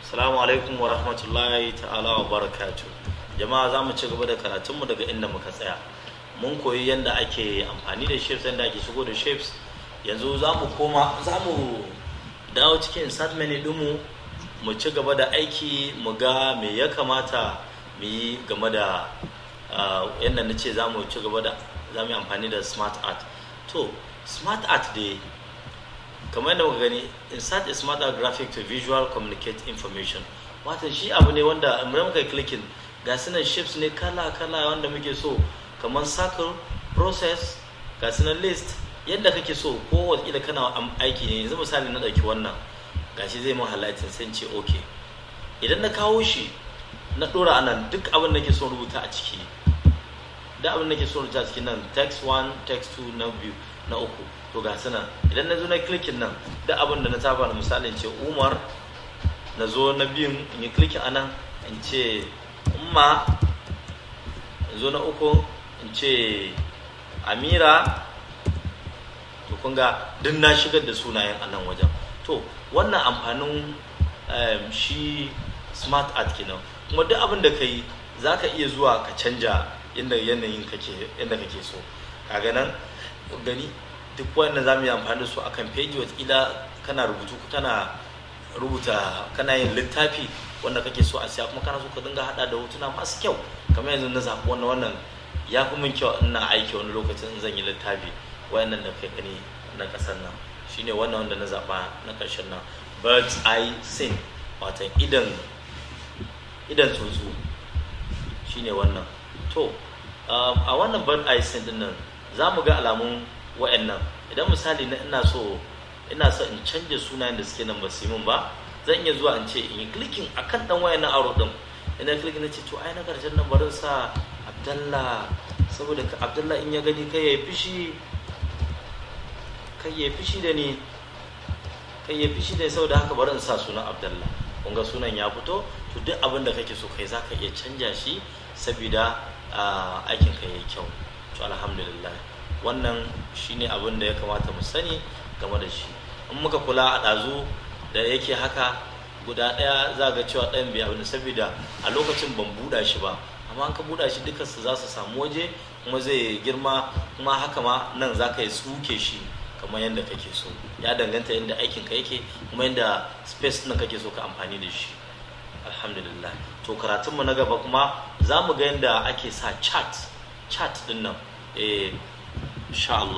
Assalamu alaikum wa rahmatullahi ta'ala wa barakatu. Jama'a, za mu ci gaba da karatunmu daga inda muka tsaya. Mun koyi yadda ake amfani da shapes, yadda ake shigo da shapes. Yanzu za mu koma, za mu dawo cikin insert menu ɗinmu, mu ci gaba da aiki, mu ga me ya kamata mu yi game da yadda na ce za mu ci gaba da za mu yi amfani da smart art. To, smart art dai, kamar yadda muka gani, insert a smart art graphic to visual communicate information. Wato shi abu ne wanda in muka clicking, ga sunan shapes ne kala kala wanda muke so, kamar circle, process, ga sunan list, yadda kake so. Ko wakila kana aiki ne, yanzu misali na ɗauki wannan, gashi zai mun highlighting, sai in ce okay. Idan na kawo shi na ɗora anan, duk abin da nake so rubuta a ciki, duk abin da nake so rubuta a cikin nan, text 1, text 2, na biyu, na uku, to ga su nan. Idan na zo na clicking nan, duk abin da na saba na, misalin ce Umar, na zo na biyun in yi clicking anan, in ce Umma, in zo na uku in ce Amira. To, kun ga duk na shigar da sunayen a nan wajen. To, wannan amfanin shi smart art kenan. Kuma duk abin da ka yi, za ka iya zuwa ka canja inda yanayin kake, inda kake so. Kaga nan gani, duk wannan za mu yi amfani da su akan page. Wataƙila kana rubutu, kana rubuta, kana yin littafi wanda kake so a siya, kuma kana so ka dinga hada da hotuna masu kyau. Kamar yanzu na zaɓi wannan, wannan ya fi min kyau. Ina aiki wani lokacin in zan yi littafi, wayannan da kai gani na ƙasar nan, shine wannan wanda na zaɓa na ƙarshen nan, bird's eye scene, watan idan tsuntsu, shine wannan. To, a wannan bird eye scene din nan, za mu ga alamun wa'annan. Idan misali na ina so in canja sunayen da suke nan, ba su yi min ba, zan iya zuwa in ce in yi clicking akan dan wayannan arrow din. Ina clicking, na ce to ai na karshen nan barin sa Abdallah, saboda Abdallah in ya gani kai ya fishi, kai ya fishi da ni, kai ya fishi da ni. Saboda haka bari in sa sunan Abdallah. Kun ga sunan ya fito. To, duk abin da kake so kai, zaka iya canja shi saboda aikin ka yayi kyau. To, alhamdulillah, wannan shine abin da ya kamata mu sani game da shi. In muka kula, a ɗazu da yake haka guda ɗaya, za ga cewa ɗayan bai abin, saboda a lokacin ban buɗa shi ba. Amma an ka buɗa shi, dukansu za su samu waje, kuma zai girma. Kuma haka ma nan za ka yi tsuke shi kamar yadda kake so. Ya danganta yadda aikin ka yake, kuma yadda space ɗin kake so ka amfani da shi. Alhamdulillah. To, karatunmu na gaba kuma za mu ga yadda ake sa chart, chart ɗin nan, eh, insha Allah.